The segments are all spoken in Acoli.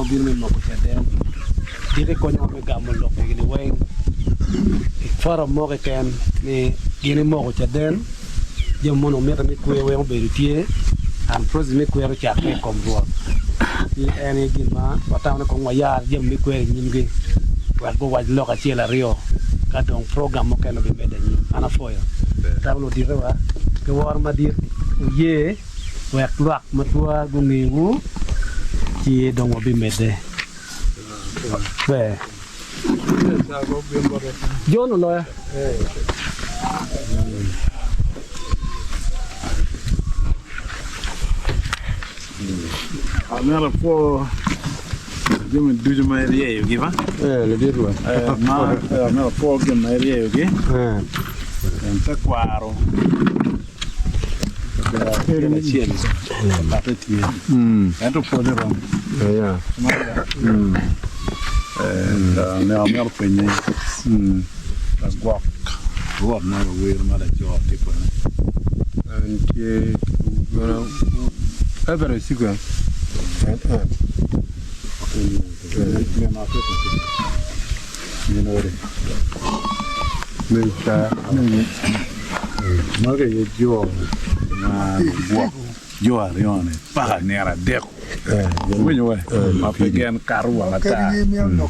obino me moko caden. Diki konyowa me gamo lok egi-ni weng i forum mo keken ni gin imoko caden jami ma onongo mitte me kwer weng obedo tye and process me kwer ocakke i kom Rwot ci en aye gin ma watamo ni kong wayar jami me kwer i nyimgi wek guwac lok acel aryo ka dong program mukene obimedde anyim. An apwoyo atamo luditewa ki woro madit wuye wek lwak matwa gungewu ci dong wabimedde. Ber. John oloya. Amito apwo jami ducu ma iryeyogi ba. Ma amito apwo gin ma iryeyogi. En tekwaro. Acel acel patte tye ento pwodde rom amito penye lagwok rwot ma lawil ma laco tipone. En tye every sequence en en. Magi aye jo ma lugwok jo aryone paka nino adek iwinyo we ma pe gen kato wang ata iwinyo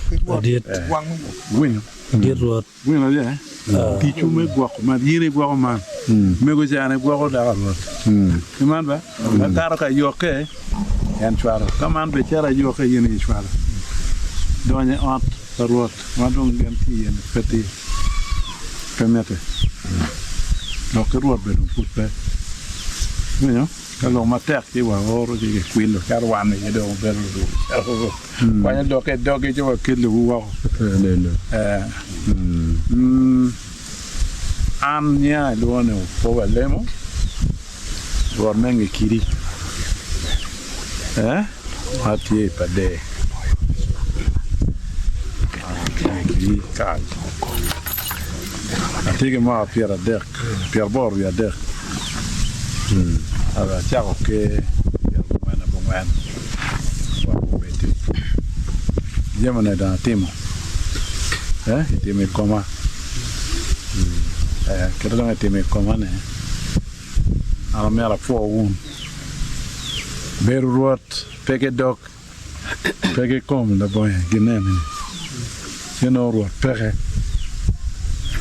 iwinyo aye ticwu me gwoko man in igwoko man mego ca ni gwoko dako arwot ki man ba ka kato ka yokke en cwalo ka man bene cito ayokke in aye icwalo donyo i ot pa Rwot ma dong gin tye iye-ni pe tye, pe mitte. Lok ki Rwot bene dong pud pe. Iwinyo? Ka lok matek ci waoro ci kikwilo calo wan aye dong wabedo luwil. Kwanyo lok ki i doggi ci wakelowu woko. Ee. An nyinga ilwongo ni Opobo Alemo. Rwot me nge kidi ma tye i Pader Atye ki mwaka pyeradek, pyeraboro wiye adek acako ker pyerabongwen abongwen wa obedi jamine dong atimo itimo i koma kit ma dong itimo i koma-ni. An omyero apwo wun. Bedo Rwot pe ki dog, pe ki kom labonge gineni, ci nongo Rwot peke.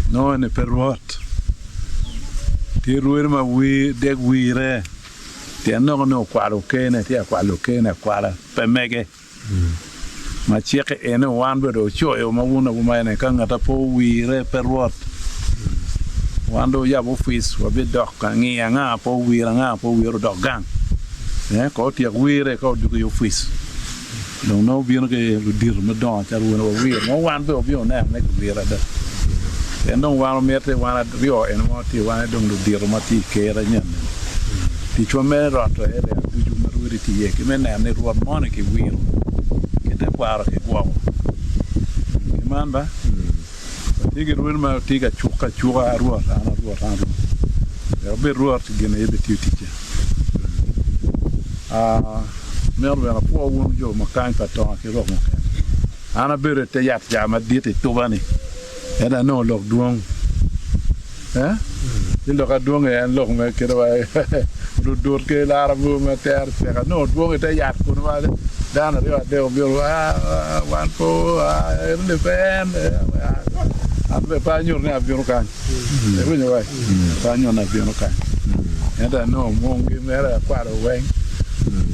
Nongo eni pe Rwot. Tye rwodi ma deg wire, pien nongo ni okwalo okene, tye ka kwalo okene akwala, pe mege. Ma cikke ene wan bene dong ocoyo ma wun aye ni ka ngata pe owire pe Rwot, wan dong oyabo opic wabidok ka ngiyo anga pe owire anga pe owire odok gang ka otyek wire ka odwogo i opic dong nongo obino ki ludito madongo calo wun wawiro nongo wan bene wabino neno ni kiwiro ada pien dong wan wamiti wan aryo eni ma watye wan aye dong ludito ma tye i ker anyen-ni. Ticwa me roto area ducu ma rwodi tye iye ki me neno ni rwot moni kiwiro ki tekwaro kigwoko. Ki man ba, watye ki rwodi ma tye ka cukke acuka arwot an arwot an arwot. Wek obed rwot gin aye bitiyo ticce. Mito bene apwo wun jo ma kany pa tonga ki rok mukene. An abedo i te yat ca madit i tuba-ni. Ento anongo lok dwong. Ci lok adwong aye en lok me kite wa ludut ki laro bur me tero cek. Anongo dwong i te yat kunu ma dano aryo adek obino wan pe eno ni pe en an bene pe anyuto ni abino kany. Iwinyo wai? Pe anyuto ni abino kany. Ento anongo munggi mere akwalo weng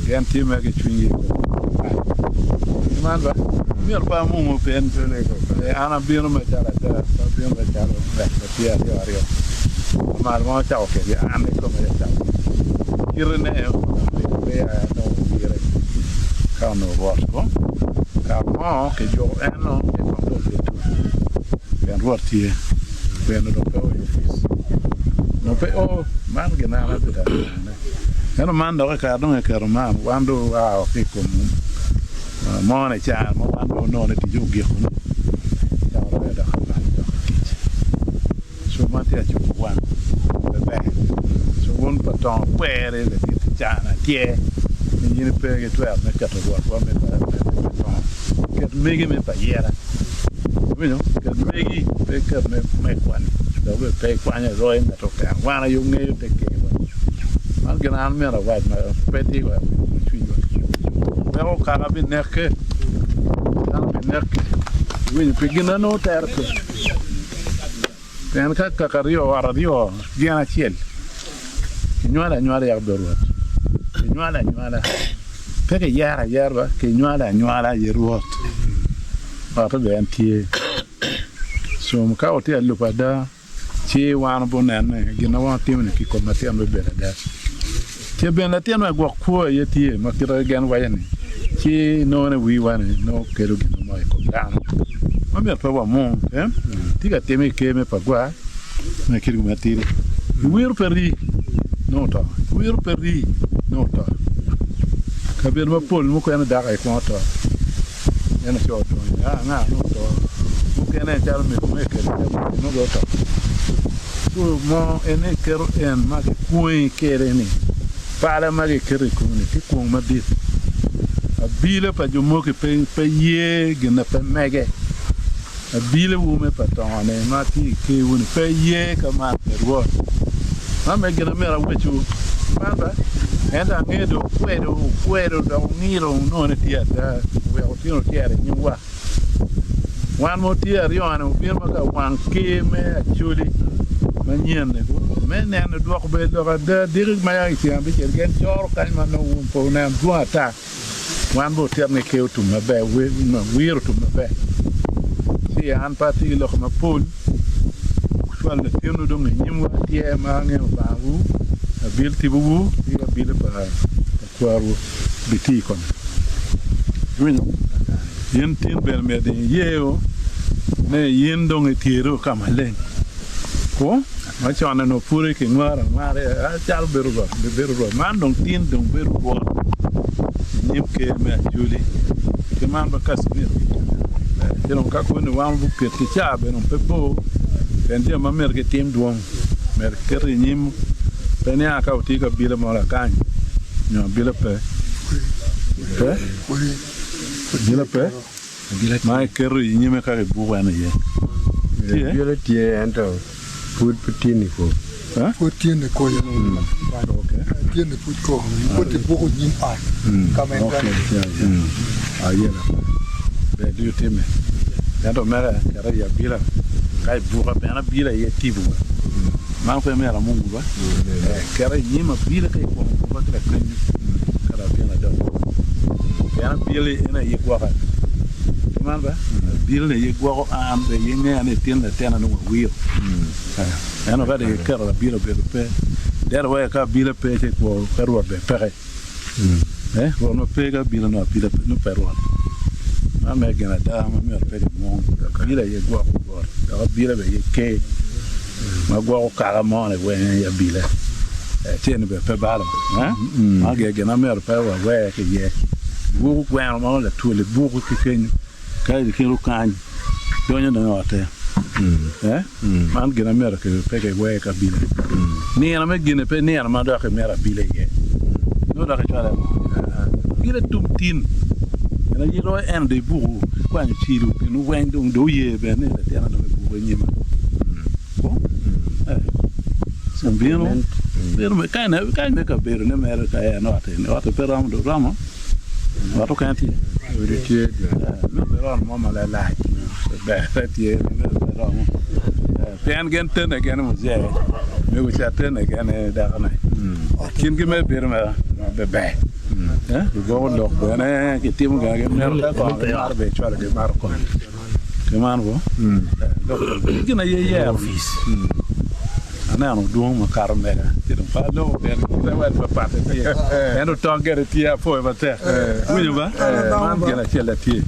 gin tye mere ki cwinygi i kom kany. Man ba myero pe amungu pien an abino macalo ada pe abino macalo ngat ma tye aryo aryo. Lamal ma ocako kwedgi an kikome aye acako kwedgi. Kitene onongo peya anongo wire ka onongo rwot ko kare mo kijuko en-nu ci kong dong pe tuc pien rwot tye pien onongo pe o i opic onongo pe o man gin an abedo anonone. Ento man dok i kare dong eketo man, wan dong waa ki i kom mone ca ma wan dong onongo ni ticce ogiko ni cako dok dok amal dok i tic. Co man tye ka cuko wang pe ber. Co wun pa tongo kweri ladit cana tye ni in ipe ki twero me keto rwotwa me. me tongo, ket megi me pa yera. Iwinyo? Ket megi, pe iket me megwa-ni, dok bene pe ikwany aroyi ngat okeno. Wan aye wungeyo te kerwa. Man gin an myero awac ma pe tye ka yomo cwinywa. Weko kaka binekke, dano binekke. Iwinyo? Pi gin ma nongo tere pe. Pien ka kaka aryo, ot aryo, gin acel, kinywalo anywala yako bot Rwot, kinywalo anywala, pe kiyero ayera ba, kinywalo anywala aye Rwot, otte bene en tye. Co ka wutye ka lubo ada, ci wan wubinene gin ma wan watimo-ni ki i kom latin bibedo ada. Ce bene latin me agwok kwo aye tye ma kite gen waco ni, ci nongo ni wiwa ni nongo kelo gin mo i kom dano ma myero pe wamung. Tye ka time i ker me Pagwa me kit gin matidi. Iwiro pe rii nongo oto, iwiro pe rii nongo oto. Kabedo mapol mukene dako aye kwongo to. En oco odonyo anga nongo oto. Mukene calo mego me kelo nongo oto. Two mo en aye keto en ma kikwongi kwede ni pala ma kiketo i komi ni tye kwong madit. Abila pa jo mogi pe ye gin na pe mege. Abila wu me pa tongo ni ma tye i ker wu ni pe ye ka man pe Rwot. Man me gin amyero awecwu man ba ento angeyo dong wukwedo wukwedo dok wungito wunongo ni tye ada oweko wutino wutyero i nyimwa. Wan ma watye aryo-ni wabino ma ka wang ker me Acholi manyen-ni me neno dwoko bedo lok ada diki ma ya i ceng abicel gin coro kany ma nongo wun pe wuneno dwong ata. Wan bene wutit ni ker otum maber, wir otum maber. Ci an pe atye ki lok mapol, cwalo latinwu dong i nyimwa tye ma angeyo Lubangawu, abil tipowu ki abila pa Kwarwu bitiyo i kome. Iwinyo? In tin bene myero dong iyeo ni in dong ityero ka maleng. Ku, ma con onongo pwod kingwaro angwara calo bedo rwot, bedo rwot. Man dong tin dong bedo rwot i nyim ker me Acholi. Ki man ba Kacimiro. Ci dong ka koni wan guket ki caa bene dong pe bor pien jami ma myero gitim dwong. Myero kiket i nyim pe nia ka wutye ki abila mo lakany nyo abila pe. Pe? Abila pe? Ma iketo i nyime ka kibuko en iye. Tye? Abila tye ento pud pe tye niko. Pud tye niko. Tye ni pud ko. Pud kibuko i nyim ot ka ma en Okay. Ayela. Ber ducu timme. Ento mere kete i abila ka ibuka pien abila aye tipo wa. Man pe myero amungu ba. Kete i nyim abila ka ikwongo buka ki lakenyu ka dok gin adonyo. Pien abila en aye gwoka. Man ba abila ni aye gwoko an be aye ngeya ni itin latina ni wawiro. Ento ka dong iketo abila obedo pe, dero weko ka abila pe ci kwo ka Rwot bene peke. Rwot ma pe ki abila nongo abila pe, nongo pe Rwot. Man mere gin ada ma myero pe kimwong. Abila aye gwoko Rwot, dok abila bene aye ker ma gwoko kaka moni weng aye abila. Ci eni bene pe balo. Man gire gin ma myero pe wawer ki iye. Buku gweno ma latwoli buku ki kenyo. Ka ikelo kany, donyo dong i otte. Man gin ma myero pe kiwer ki abila. Nino me gine pe nino ma dok imito abila iye. Nongo dok icwalo i ngo? Abila tum tin. Gin aye loyo en dong ibuku, ikwanyo cilo gin weng dong dong oye bene ni latinna dong ibuku inyima. Bino, bino kany me kabedo ne mere ka en otte, otte pe romo dong romo. Ot okene tye? Odi tye Me bedo ot mo ma lalac ber pe tye me romo pien gin tene gin muzee mego ca tene gin dakone kingi me bedo maber gigwoko lok bene gitimo gin ma gimito ka kono gimaro bene cwalo gimaro kono ki man bo gin aye yero Aneno dwong makato mega ci dong pe aloko pien kite wel pe patte tye ento tong gire tye apwoyo matek iwinyo ba man gin acel atye.